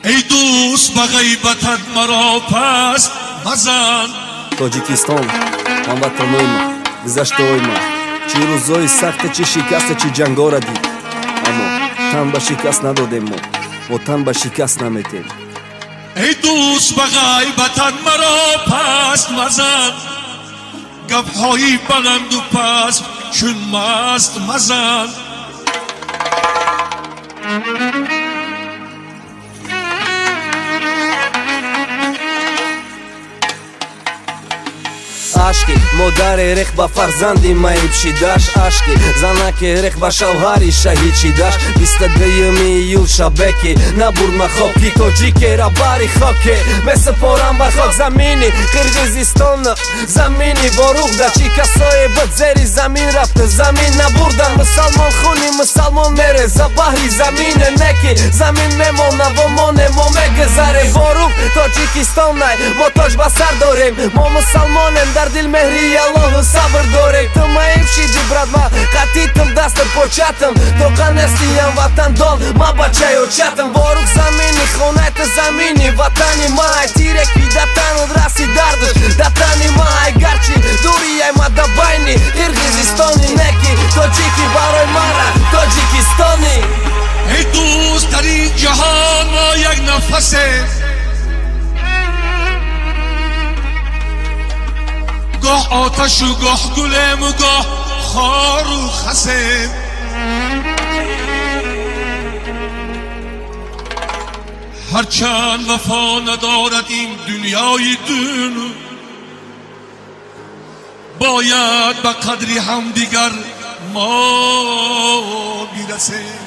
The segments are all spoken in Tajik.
Эй дӯст, ба ғайбатат маро пас мазан. Тоҷикистон, ҳамватанои ман, гузаштаҳои ман, чӣ рӯзҳои сахте, чӣ шикасте, чӣ ҷангора дид, аммо тан ба шикаст надодем, мо тан ба шикаст наметем. Эй дӯст, ба ғайбатат маро пас мазан, гапҳои баланду паст чун маст мазан. Ашки модаре рех ба фарзанди маиб шидаш, ашки занаке рех ба шавҳари шаҳид шидаш. 22-юми июл, шабеки набурд ма хоб, ки тоҷикера бари хоке месупорам бар хок замини Қирғизистон, замини Воруғда. Чӣ касое буд, зери замин рафта, замин набурдан. Мусалмон хуни мусалмон мереза баҳри замине, неки замин мемона во моне, мо мегузарем. Воруғ Тоҷикистонай, мо тоҷ ба сар дорем, мо мусалмонем, дар дил меҳри Аллоҳу сабр дорем. Ту маиб шиди, брат, ма қатитам, дастам початам, тоқа нестиям, ватандон, ма бачаи очатам. Ворух замини хонаи ту, замини ватани ма, ай тире ки да танат раси, дардаш да тани ма. Ай гарчи дурияй ма да байни Қирғизистони, неки тоҷики барои мара тоҷикистони. Эй дӯст, дар ин ҷаҳон мо як нафасем, гоҳ оташу гоҳ гулему гоҳ хору хасем. Ҳарчанд вафо надорад ин дунёи дун, бояд ба қадри ҳамдигар мо бирасем.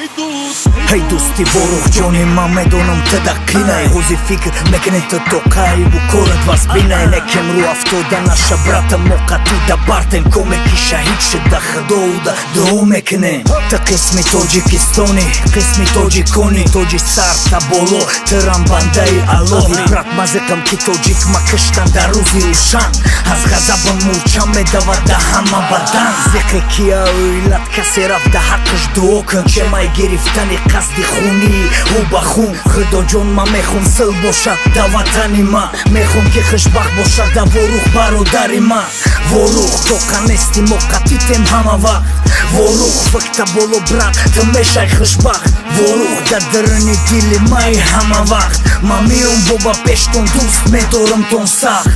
Эй дӯст. Эй дӯсти Ворух, ҷони ман, медонам, ту дақинай, ҳози фикр мекунӣ ту тоқаиву корат вазбинай, лекин рӯ афтода наша, брата, мо қатъи да бартем, коме ки шаҳид шуда, худоуда дуо мекунем. Ту қисми тоҷикистони, қисми тоҷикони, тоҷи сар та боло, тирам бандаи Аллоҳи. Брат, мазиқам ки тоҷик ма киштан дар рӯзи рӯшан, аз ғазабам мӯрча медавад да ҳама бадан. Зиқе ки оилат касе рафт, да ҳаққаш дуо кун, чемай гирифтани қасди хунӣ ӯ ба хун. Худоҷон, ман мехом сил бошад да ватани ма, мехом ки хушбахт бошад да Ворух бародари ма. Ворух, тоқа нести, мо қатитем ҳама вақт. Ворух, фикта боло, брат, ту мешай хушбахт. Ворух дар даруни дили май ҳама вақт, ман меом боба пештон, дӯст медорам-тон сахт,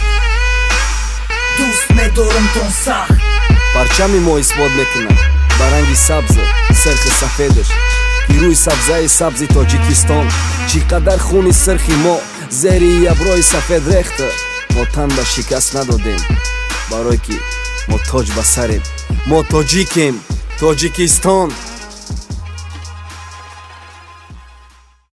дӯст медорам-тон сахт. Парчами мо исбот мекунад ба ранги сабз, сирхи сафедаш, ки рӯи сабзаи сабзи Тоҷикистон чӣ қадар хуни сирхи мо зери аброи сафед рехта. Мо тан ба шикаст надодем, барое ки мо тоҷ ба сарем, мо тоҷикем. Тоҷикистон.